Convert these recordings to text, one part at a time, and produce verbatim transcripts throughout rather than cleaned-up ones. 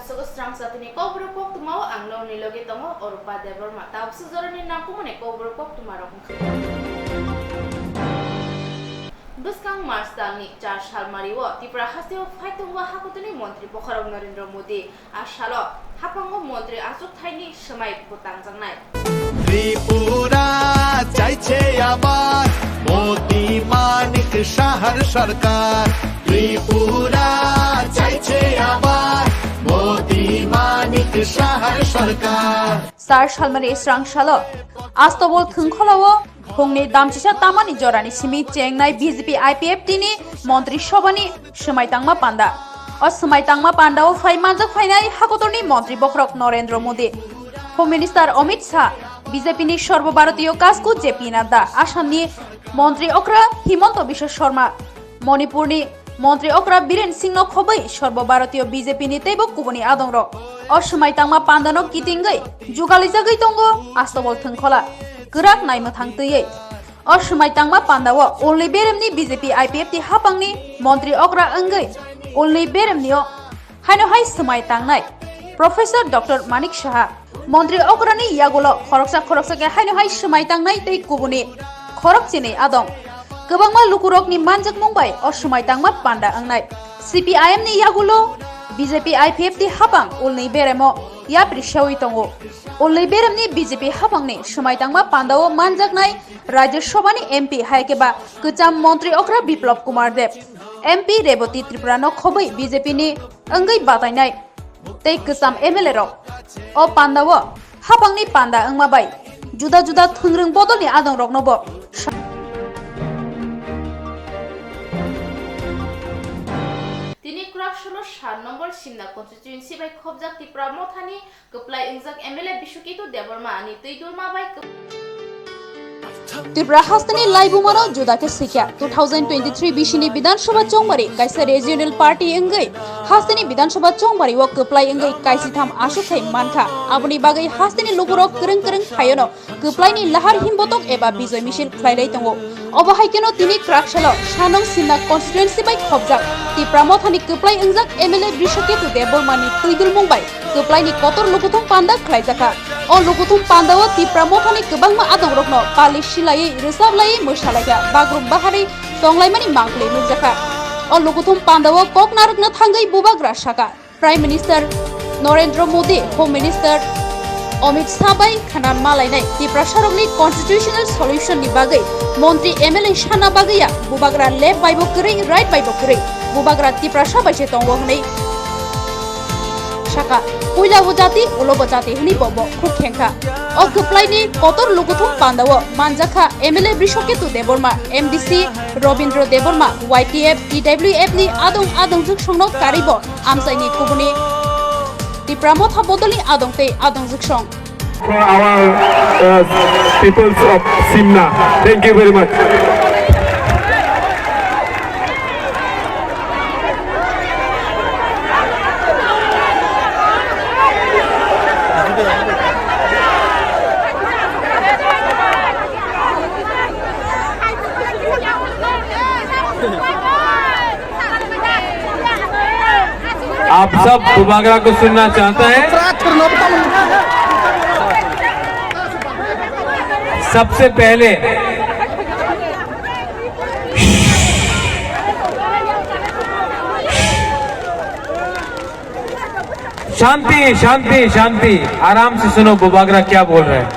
Sugo srang satini kokborok koktwmao ang nokni logi tongo Orupa Debbarma. Tabuk sujoroni nangkukmani kokborok koktwmarok wngkha. Bwskang March talni char salmario Tripura hasteo phai tongo hakutorni montri bokhorok Narendra Modi. A salo haphango montri achukthai ni swmai bo tangjaknai. Tripura chaiche abar Modi Manik Sahar Sarkar. Tripura chaiche abar Modi Manik Sahar Sarkar. Sar salmani srang salo Astobol thwngkholao phungni damchisa tamani jorani simi chengnai B J P I P F T ni montri sobhani swmai tangma panda. O swmai tangma pandao phai manjak phainai hakotorni montri bokhorok Narendra Modi, Home Minister Amit Shah, B J P ni Sarbo Bharatiya Kasku J P Nadda, Assamni montri okra Himanta Biswa Sarma, Manipurni montri okra Biren Singhno khobwi Sarbo Bharatiya B J P ni teibo kubuni adongrok. O swmai tangma pandano kitingwi jugalijagwi tongo Astobol thwngkhola kwrak naimwthang twiwi. O swmai tangma pandao ulni beremni B J P I P F T haphangni montri okra wngwi ulni beremnio haino hai swmai tangnai Professor Doctor Manik Saha. Montri okrani yagulo khoroksa khoroksa khe haino hai swmai tangnai tei kubuni khorok chini adong. Kwbangma lukurokni manjakmung bai o swmai tangma panda wngnai. C P I M ni yagulo B J P I P F T haphang ulni beremo yapri sewi tongo. Ulni beremni B J P haphangni swmai tangma pandao manjaknai Rajya Sabhani M P hai khe ba kwcham montri okra Biplab Kumar Deb, M P Rebati Tripura no khobwi B J P ni wngwi batainai tei kwcham M L A rok. O pandao haphangni panda wngma bai juda juda thwngrwng bodolni adongrokno bo sa-, Tini kwrak salo sat nombor Simna constituency bai khobjak Tipra Mothani kwplai wngjak M L A Biswaketu Debbarma ni twi dulma bai kwp-, Tripura hasteni laibumano juda khe sikya. Two thousand twenty-three bisini Bidhan Sabha chongmari kaisa regional party wngwi hasteni Bidhan Sabha chongmari o kwplai wngwi kaisitham aswk khai mankha. Aboni bagwi hasteni lukurok kwrwng kwrwng phaiono kwplaini lahar himbotok eba bijoy misil khlailai tongo. Obo hai kheno tini kwrak salo Sanong Simna constituency bai khobjak Tipra Mothani kwplai wngjak M L A Brishaketu Debbarmani twi dulmung bai kwplaini kotor lukuthum panda khlaijakha. O lukuthum pandao Tipra Mothani kwbangma adongrokno pali silaiwi, rwchaplaiwi, mwsalaikha, bagrum baharwi tonglaimani mangpli nukjakha. O lukuthum pandao kok narwkna thangwi bubagra sakha. Prime Minister Narendra Modi, Home Minister Amit Shah bai khana malainai Tiprasarokni constitutional solution ni bagwi montri M L A sana bagwi ya, bubagra left bai bo kwrwi, right bai bo kwrwi, bubagra Tiprasa bai se tongo hwnwi saka. Puila bo jati, ulo bo jati hwnwi bo bo khuk khengkha. O kwplaini kotor lukuthum pandao manjakha M L A Brishaketu Debbarma, M D C Robindra Debbarma, Y T F, T W F ni adong adongjwk songno karwi bo amchaini kubuni Tipra Motha bodolni adong tei adongjwk song. For our, uh, peoples of Simna. Thank you very much. आप सब बुबागरा को सुनना चाहता है? सबसे पहले शांति, शांति, शांति, आराम से सुनो बुबागरा क्या बोल रहे हैं।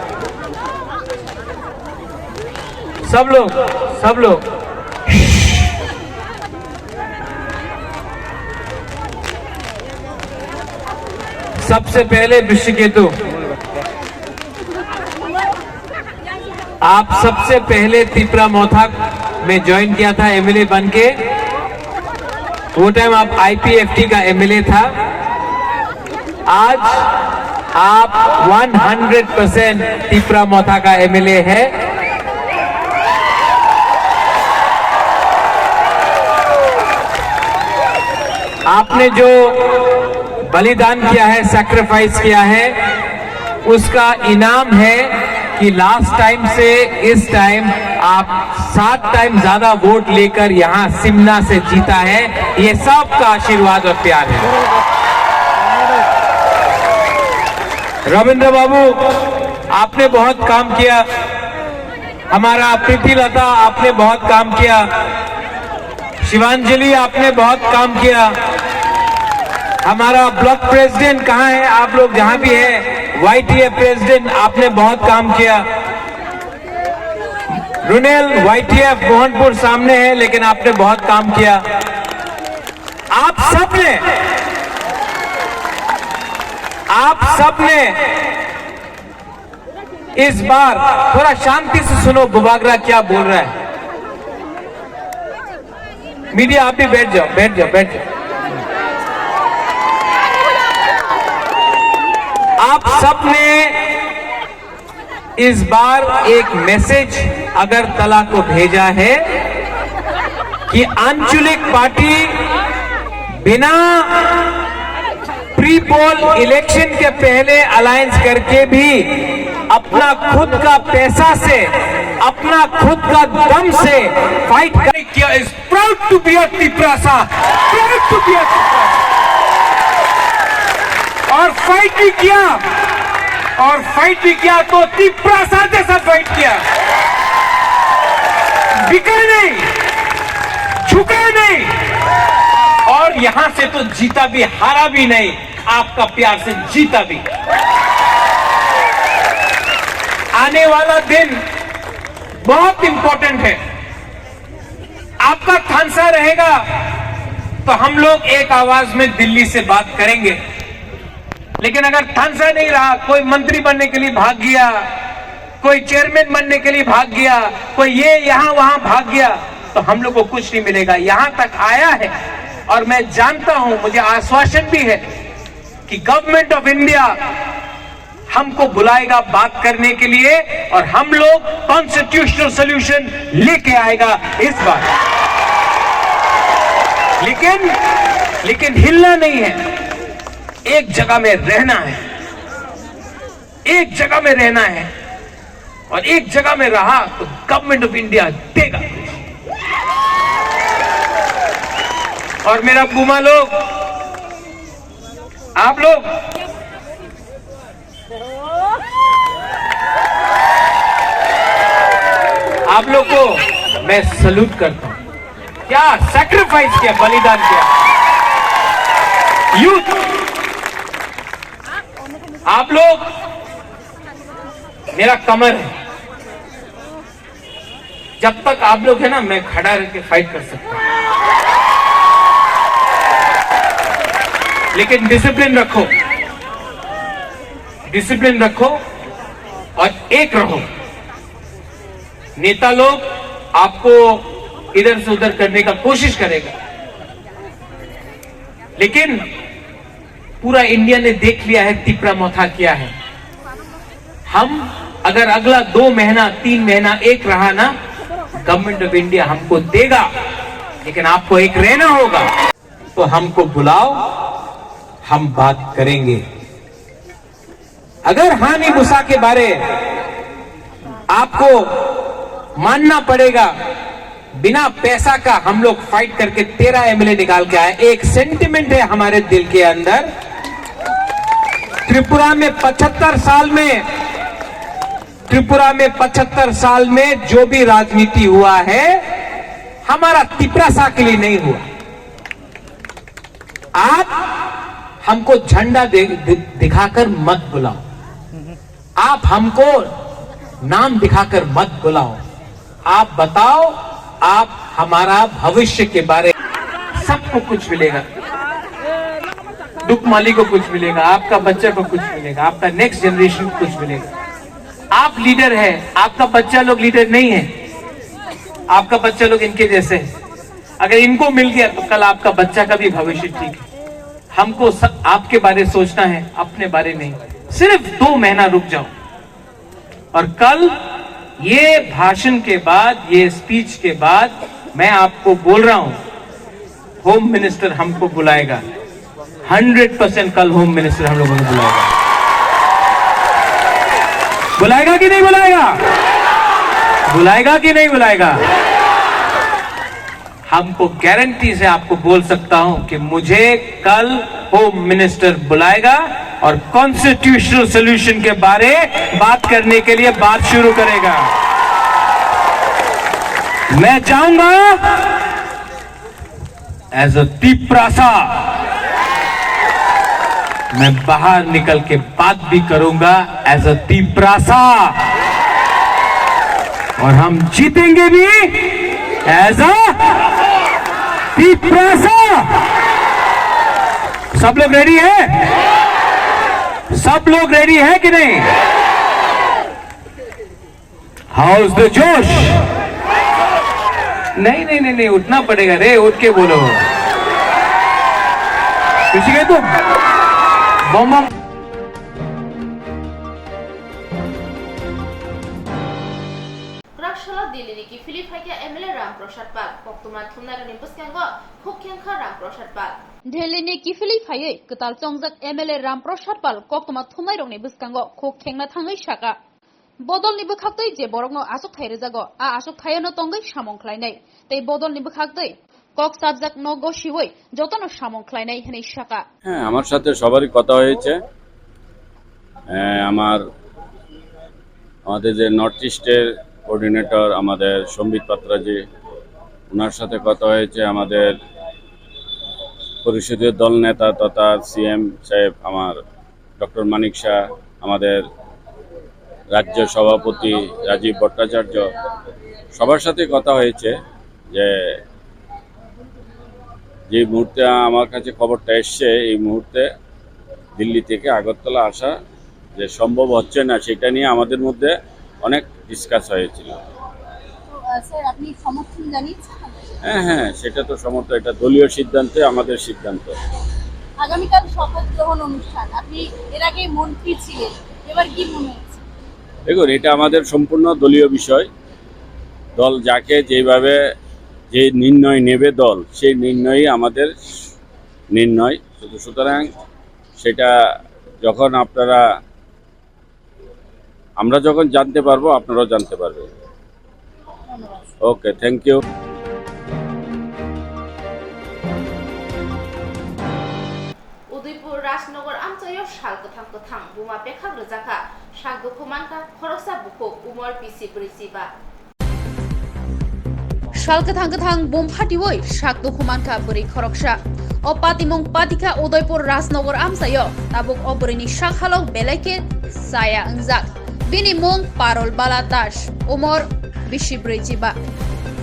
सब लोग, सब लोग। सबसे पहले वृषिकेतु, आप सबसे पहले तिपरा मोथा में ज्वाइन किया था एमएलए बन के। वो टाइम आप आईपीएफटी का एमएलए था। आज आप वन हंड्रेड परसेंट तिपरा मोथा का एमएलए है। आपने जो बलिदान किया है, सैक्रिफाइस किया है, उसका इनाम है कि लास्ट टाइम से इस टाइम आप सात टाइम ज्यादा वोट लेकर यहाँ सिमना से जीता है। ये सबका आशीर्वाद और प्यार है। रविंद्र बाबू, आपने बहुत काम किया। हमारा प्रीति लता, आपने बहुत काम किया। शिवांजलि, आपने बहुत काम किया। हमारा ब्लॉक प्रेसिडेंट कहाँ है? आप लोग जहाँ भी हैं, वाईटीएफ प्रेसिडेंट, आपने बहुत काम किया। रुनेल, वाईटीएफ मोहनपुर सामने है, लेकिन आपने बहुत काम किया। आप सबने, आप सबने इस बार, थोड़ा शांति से सुनो बुबागरा क्या बोल रहा है। मीडिया, आप भी बैठ जाओ, बैठ जाओ, बैठ जाओ। आप सबने इस बार एक मैसेज अगरतला को भेजा है कि आंचलिक पार्टी बिना प्री पोल इलेक्शन के पहले अलायंस करके भी अपना खुद का पैसा से, अपना खुद का दम से फाइट कर किया। Is proud to be a Tiprasa, proud to be a Tiprasa। और फाइट भी किया, और फाइट भी किया तो तिप्रासा जैसा फाइट किया। बिका नहीं, झुका नहीं। और यहां से तो जीता भी, हारा भी नहीं, आपका प्यार से जीता भी। आने वाला दिन बहुत इंपॉर्टेंट है। आपका थानसा रहेगा तो हम लोग एक आवाज में दिल्ली से बात करेंगे। लेकिन अगर थानसा नहीं रहा, कोई मंत्री बनने के लिए भाग गया, कोई चेयरमैन बनने के लिए भाग गया, कोई ये यहाँ वहाँ भाग गया, तो हम लोग को कुछ नहीं मिलेगा। यहाँ तक आया है और मैं जानता हूँ, मुझे आश्वासन भी है कि गवर्नमेंट ऑफ इंडिया हमको बुलाएगा बात करने के लिए और हम लोग कॉन्स्टिट्यूशनल सॉल्यूशन लेके आएगा इस बार। लेकिन, लेकिन हिलना नहीं है, एक जगह में रहना है, एक जगह में रहना है। और एक जगह में रहा तो गवर्नमेंट ऑफ इंडिया देगा। और मेरा बुमा लोग, आप लोग, आप लोग को मैं सल्यूट करता हूं। क्या सैक्रिफाइस किया, बलिदान किया। यूथ, आप लोग मेरा कमर है। जब तक आप लोग है ना, मैं खड़ा रह के फाइट कर सकता हूं। लेकिन डिसिप्लिन रखो, डिसिप्लिन रखो और एक रहो। नेता लोग आपको इधर से उधर करने का कोशिश करेगा, लेकिन पूरा इंडिया ने देख लिया है तिपरा मोथा क्या है। हम अगर अगला दो महीना, तीन महीना एक रहा ना, गवर्नमेंट ऑफ इंडिया हमको देगा, लेकिन आपको एक रहना होगा। तो हमको बुलाओ, हम बात करेंगे। अगर हानि बुसा के बारे आपको मानना पड़ेगा, बिना पैसा का हम लोग फाइट करके तेरह एमएलए निकाल के आए। एक सेंटिमेंट है हमारे दिल के अंदर। त्रिपुरा में पचहत्तर साल में, त्रिपुरा में पचहत्तर साल में जो भी राजनीति हुआ है, हमारा तिपरासा के लिए नहीं हुआ। आप हमको झंडा दे, दि-, दिखाकर मत बुलाओ, आप हमको नाम दिखाकर मत बुलाओ। आप बताओ, आप हमारा भविष्य के बारे, सबको कुछ मिलेगा, डुकमाली को कुछ मिलेगा, आपका बच्चा को कुछ मिलेगा, आपका नेक्स्ट जनरेशन को कुछ मिलेगा। आप लीडर है, आपका बच्चा लोग लीडर नहीं है, आपका बच्चा लोग इनके जैसे है। अगर इनको मिल गया तो कल आपका बच्चा का भी भविष्य ठीक है। हमको स-, आपके बारे सोचना है, अपने बारे नहीं। सिर्फ दो महीना रुक जाओ। और कल ये भाषण के बाद, ये स्पीच के बाद मैं आपको बोल रहा हूं, होम मिनिस्टर हमको बुलाएगा। हंड्रेड परसेंट कल होम मिनिस्टर हम लोगों को बुलाएगा। बुलाएगा कि नहीं बुलाएगा? बुलाएगा कि नहीं बुलाएगा? हमको गारंटी से आपको बोल सकता हूं कि मुझे कल होम मिनिस्टर बुलाएगा और कॉन्स्टिट्यूशनल सॉल्यूशन के बारे बात करने के लिए बात शुरू करेगा। मैं चाहूंगा, एज अ तिपरासा, मैं बाहर निकल के बात भी करूंगा एज अ तिपरासा, और हम जीतेंगे भी एज अ तिपरासा। सब लोग रेडी है? सब लोग रेडी है कि नहीं? हाउस द जोश। नहीं, नहीं, नहीं, नहीं, उठना पड़ेगा रे, उठ के बोलो। खुशी है तुम? बम बम। Kwrak salo Delhi ni kiphilwi phaikha M L A Ram Prasad Pal, koktwma thumnairokni bwskango khuk khengkha Ram Prasad Pal. Delhi ni kiphilwi phaiwi kwtal chongjak M L A Ram Prasad Pal koktwma thumnairokni bwskango khuk khengna thangwi sakha, bodolni bwkhaktwi je borokno achukthai rwjago, a achukthai-o no tongwi samung khlainai tei bodolni bwkhaktwi kok chapjak no gosiwi jotono samung khlainai hwnwi sakha. হ্যাঁ, আমার সাথে সবারই কথা হয়েছে। আহ, আমার, আমাদের যে নর্থ ইস্টের কোঅর্ডিনেটর আমাদের সম্বিত পাত্রাজি, ওনার সাথে কথা হয়েছে। আমাদের পরিষদীয় দল নেতা তথা সিএম সাহেব আমার ডক্টর মানিক শাহ, আমাদের রাজ্য সভাপতি রাজীব ভট্টাচার্য, সবার সাথে কথা হয়েছে যে যে মুহূর্তে আমার কাছে খবরটা এসছে, এই মুহূর্তে দিল্লি থেকে আগরতলা আসা যে সম্ভব হচ্ছে না, সেটা নিয়ে আমাদের মধ্যে অনেক ডিসকাস হয়েছিল। তো, আহ, স্যার, আপনি সমর্থন জানিয়েছেন আমাদের? হ্যাঁ, হ্যাঁ, সেটা তো সমর্থন, এটা দলীয় সিদ্ধান্তে আমাদের সিদ্ধান্ত। আগামীকাল শপথ গ্রহণ অনুষ্ঠান, আপনি এর আগে মন্ত্রী ছিলেন, এবার কি মনে হচ্ছে? দেখুন, এটা আমাদের সম্পূর্ণ দলীয় বিষয়। দল যাকে যেভাবে যে নির্ণয় নেবে দল, সেই নির্ণয়ই আমাদের নির্ণয়। সুতরাং সেটা যখন আপনারা, আমরা যখন জানতে পারবো, আপনারাও জানতে পারবেন। Okay, thank you. Udaipur Rajnagar amchaio sal kwthang kwthang buma pekhak rwjakha, sak dukhu mankha khoroksa bukhuk umor bisi brwi chiba. Sal kwthang kwthang bum phatiwi sak dukhu mankha bwrwi khoroksa. O patimung patikha Udaipur Rajnagar amchaio, tabuk o bwrwini sak halok belai khe chaya wngjak. Bini mung Parul Bala Das, umor bisi brwi chiba.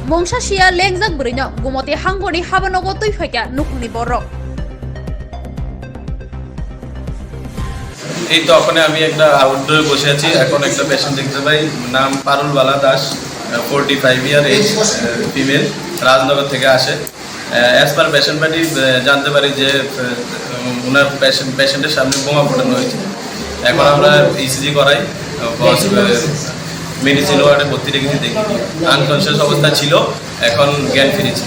Mungsa sia lengjak bwrwino gumoti hangborni habanogo twi phaikha nukhungni borok. এই তো ওখানে আমি একটা আউটডোরে বসে আছি, এখন একটা পেশেন্ট দেখতে পাই, নাম Parul Bala Das, forty five year age, female, Rajnagar থেকে আসে। অ্যাজ পার পেশেন্ট পার্টি জানতে পারি যে আহ, ওনার পেশেন্ট পেশেন্টের সামনে বোমা ফাটানো হয়েছে। এখন আমরা ইসিজি করাই, মেডিসিন ওয়ার্ডে ভর্তি রেখেছি, দেখি আনকনসিয়াস অবস্থা ছিল, এখন জ্ঞান ফিরেছে।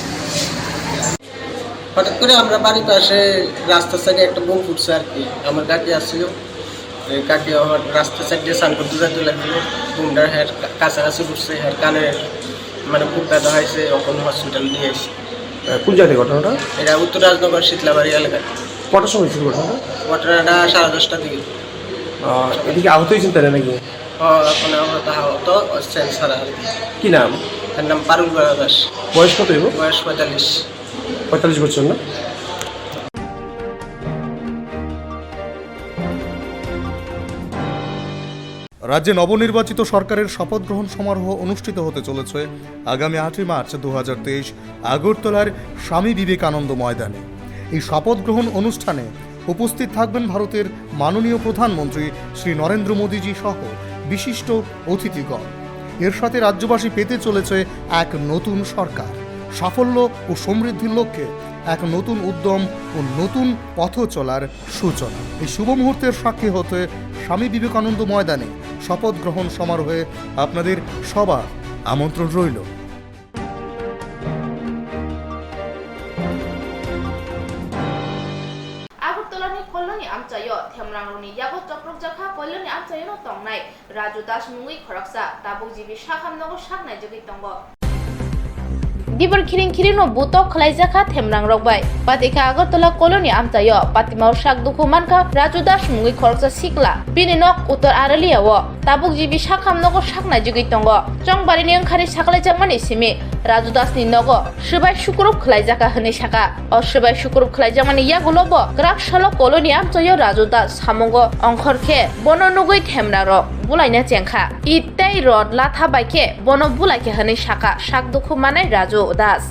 হঠাৎ করে আমরা বাড়ির পাশে রাস্তার সাইডে একটা বোম ফুটছে আর কি। আমার কাকি আসছিল, এই কাকি আমার রাস্তার সাইড দিয়ে স্নান করতে যাইতে লাগছিল। বোমটা হ্যার কা-, কাছাকাছি ফুটছে, হ্যার কানে মানে খুব ব্যথা হয়েছে, এখন হসপিটাল নিয়ে এসে। আহ, কোন জায়গায় ঘটনাটা? এটা উত্তর রাজনগর শীতলাবাড়ি এলাকা। কটার সময় হয়েছিল ঘটনাটা? ঘটনাটা সাড়ে দশটার দিকে। আহ, এদিকে আহত হয়েছেন তারা নাকি? হ্যাঁ, এখন আহত, আহত হচ্ছেন সারা আর কি। কি নাম? তার নাম পারুল বালা দাস। বয়স কত হইব? বয়স পঁয়তাল্লিশ। পঁয়তাল্লিশ বছর না? রাজ্যে নবনির্বাচিত সরকারের শপথ গ্রহণ সমারোহ অনুষ্ঠিত হতে চলেছে আগামী আটই মার্চ দু হাজার তেইশ আগরতলার স্বামী বিবেকানন্দ ময়দানে। এই শপথ গ্রহণ অনুষ্ঠানে উপস্থিত থাকবেন ভারতের মাননীয় প্রধানমন্ত্রী শ্রী নরেন্দ্র মোদীজি সহ বিশিষ্ট অতিথিগণ। এর সাথে রাজ্যবাসী পেতে চলেছে এক নতুন সরকার, সাফল্য ও সমৃদ্ধির লক্ষ্যে এক নতুন উদ্যম ও নতুন পথ চলার সূচনা। এই শুভ মুহূর্তের সাক্ষী হতে স্বামী বিবেকানন্দ ময়দানে শপথ গ্রহণ সমারোহে আপনাদের সবার আমন্ত্রণ রইল। Agartala ni Koloni amchaio themrangrokni yago chopropjakha Koloni amchaio no tongnai Raju Das mungwi khoroksa, tabuk jibi sakham nogo sak naijagwi tongo. Dibor khiring khiring no butok khwlaijakha themrang rok bai. Patikha Agartala Colony amchaio patimao sak dukhu mankha Raju Das mungwi khoroksa sikla. Bini nok Uttor Aralia o. Tabuk jibi sakham nogo sak naijigwi tongo. Chongbari ni wngkhani saklaijakmani simi Raju Das ni nogo swbai sukurup khwlaijakha hwnwi sakha. O swbai sukurup khwlaijakmani yagulo bo kwrak salo Colony amchaio Raju Das samungo ongkhor khe bono nugwi themra rok bulaina chengkha. It tei rod latha bai khe bono bulai khe hwnwi sakha sak dukhu manai Raju Das.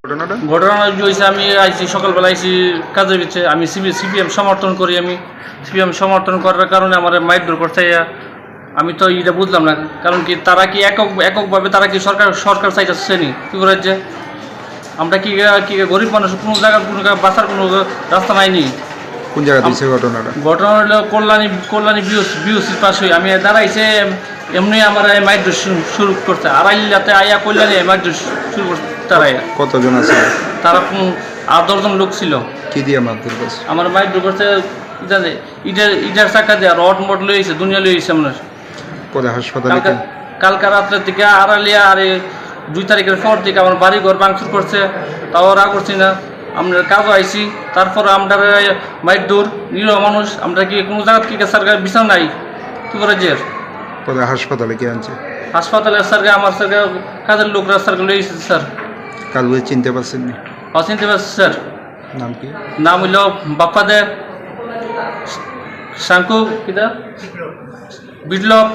ঘটনাটা? ঘটনা যে হয়েছে, আমি আইছি সকালবেলা, আইছি কাজের ভিতরে, আমি সিপি-, সিপিএম সমর্থন করি, আমি সিপিএম সমর্থন করার কারণে আমার মাইর দূর করতে আইয়া, আমি তো এটা বুঝলাম না, কারণ কি তারা কি একক, এককভাবে তারা কি সরকার, সরকার চাইতেছে নি ত্রিপুরা রাজ্যে? আমরা কি, কি গরিব মানুষ, কোনো জায়গার কোনো বাঁচার কোনো রাস্তা নাই নি? কোন জায়গা আম-, দিছে ঘটনাটা? ঘটনা হলো কল্যাণী, কল্যাণী বিওসি, বিওসির পাশে। আমি দাঁড়াইছে, এম-, এমনি আমার এই মাইর শুরু, শুরু করছে। আড়াইলাতে আইয়া কল্যাণী এই মাইর শুরু করছে তারা। কতজন আছে? তারা কোন আট দশ জন লোক ছিল। কি দিয়ে মারধর করছে? আমার মাইর করছে, জানে, ইটার, ইটার চাকা দিয়ে রড মড লই আইছে, দুনিয়া লই আইছে আমরা। পরে হাসপাতালে কালকা, কি? কালকা রাত্রে থেকে আড়ালিয়া আর এই দুই তারিখের পর থেকে আমার বাড়ি ঘর ভাঙচুর করছে, তাও রাগ করছি না। আমরা কাজও আইছি, তারপর আমরা মাইর দূর, নিরীহ মানুষ, আমরা কি কোনো জায়গা থেকে সরকার বিচার নাই? কি করে যে? পরে হাসপাতালে কে আনছে? হাসপাতালে স্যারকে, আমার স্যারকে, কাজের লোকরা স্যারকে লই এসেছে স্যার। কারোকে চিনতে পারছেন না? অ, চিনতে পারছি স্যার। নাম কি? নাম হইল বাপ্পা দে, শাঙ্কু, কিতা? বিপ্লব,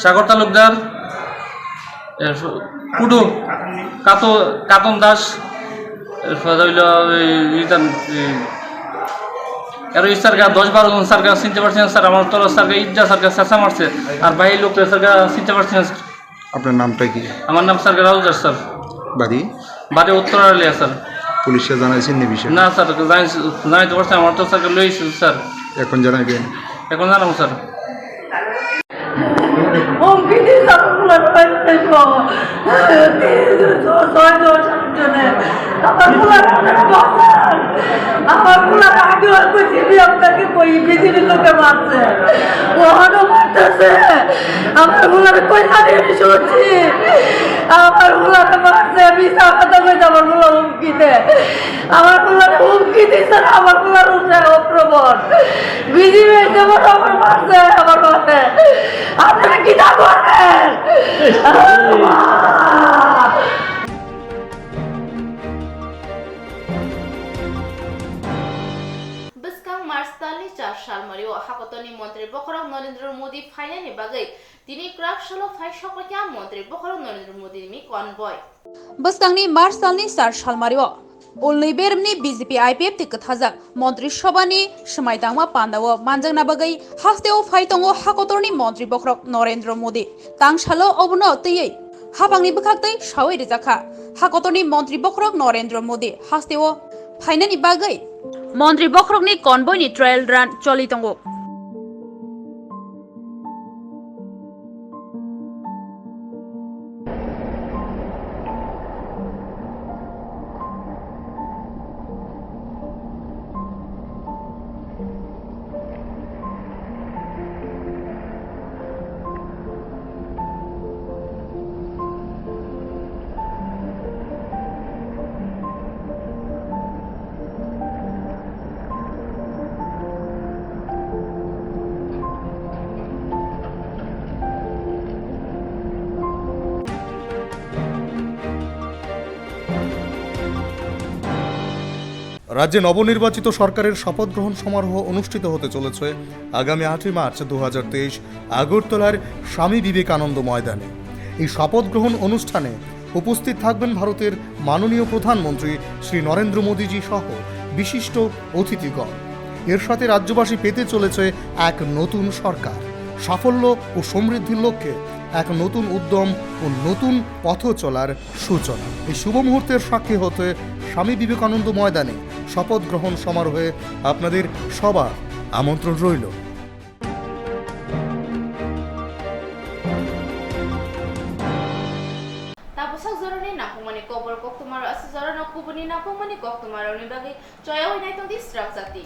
সাগর তালুকদার, এরপর কুডু, কাতো-, কাতন দাস, এরপর হইল এই, এই, এই, এর ওই স্যারকে দশ বারো জন স্যারকে চিনতে পারছি না স্যার, আমার তলা স্যারকে ইজ্জা স্যারকে চেঁচা মারছে, আর বাইরের লোককে স্যারকে চিনতে পারছি না স্যার। আপনার নামটা কি? আমার নাম স্যার রাজু দাস স্যার। বাড়ি? বাড়ি উত্তর আলিয়া স্যার। পুলিশে জানাইছেন নি বিষয়ে? না স্যার, জানাই-, জানাইতে পারছে, আমার তো স্যারকে লইছে স্যার। এখন জানাইবেন? এখন জানাবো স্যার। হুমকি দিছে আমার পোলার বাড়ি থেকে। ছয় দশ জনে। আমার পোলার অনেক বাজার। আমার পোলার আগে অল্প ছিবি আপনাকে কই বিজেপি লোকে মারছে। ওখানে মারতেছে। আমার পোলার কই জানি আমি শুনছি। আমার পোলার মারছে। আমি সাকাতে কই আমার পোলা হুমকি দেয়। আমার পোলার হুমকি দিছে। আমার পোলার উপরে আক্রমণ। বিজেপি এসে বড় আমার মারছে, আমার মারছে। আপনারা কিতা করবেন? Bwskang March talni char salmario hakotorni montri bokhorok Narendra Modi phainani bagwi tini kwrak salo phai sokphaikha montri bokhorok Narendra Modi ni convoy. Bwskangni March talni char salmario Ulni beremni B J P I P F T kwthajak Montri Sobhani swmai tangma pandao manjakna bagwi hasteo phai tongo hakotorni Montri bokhorok Narendra Modi. Tang salo obono twiwi haphangni bwkhaktwi sawi rijakha. Hakotorni Montri bokhorok Narendra Modi hasteo phainani bagwi Montri bokhorokni convoy ni trial run choli tongo. রাজ্যে নবনির্বাচিত সরকারের শপথ গ্রহণ সমারোহ অনুষ্ঠিত হতে চলেছে আগামী আটই মার্চ দু হাজার তেইশ আগরতলার স্বামী বিবেকানন্দ ময়দানে। এই শপথ গ্রহণ অনুষ্ঠানে উপস্থিত থাকবেন ভারতের মাননীয় প্রধানমন্ত্রী শ্রী নরেন্দ্র মোদীজি সহ বিশিষ্ট অতিথিগণ। এর সাথে রাজ্যবাসী পেতে চলেছে এক নতুন সরকার। সাফল্য ও সমৃদ্ধির লক্ষ্যে এক নতুন উদ্যম ও নতুন পথ চলার সূচনা। এই শুভ মুহূর্তের সাক্ষী হতে স্বামী বিবেকানন্দ ময়দানে শপথ গ্রহণ সমারোহে আপনাদের সবার আমন্ত্রণ রইল। Tabuk sak jorani nangkukmani kobor koktwma rok, aswk jorano kubuni nangkukmani koktwma rokni bagwi choyaui naitokdi srapjak di.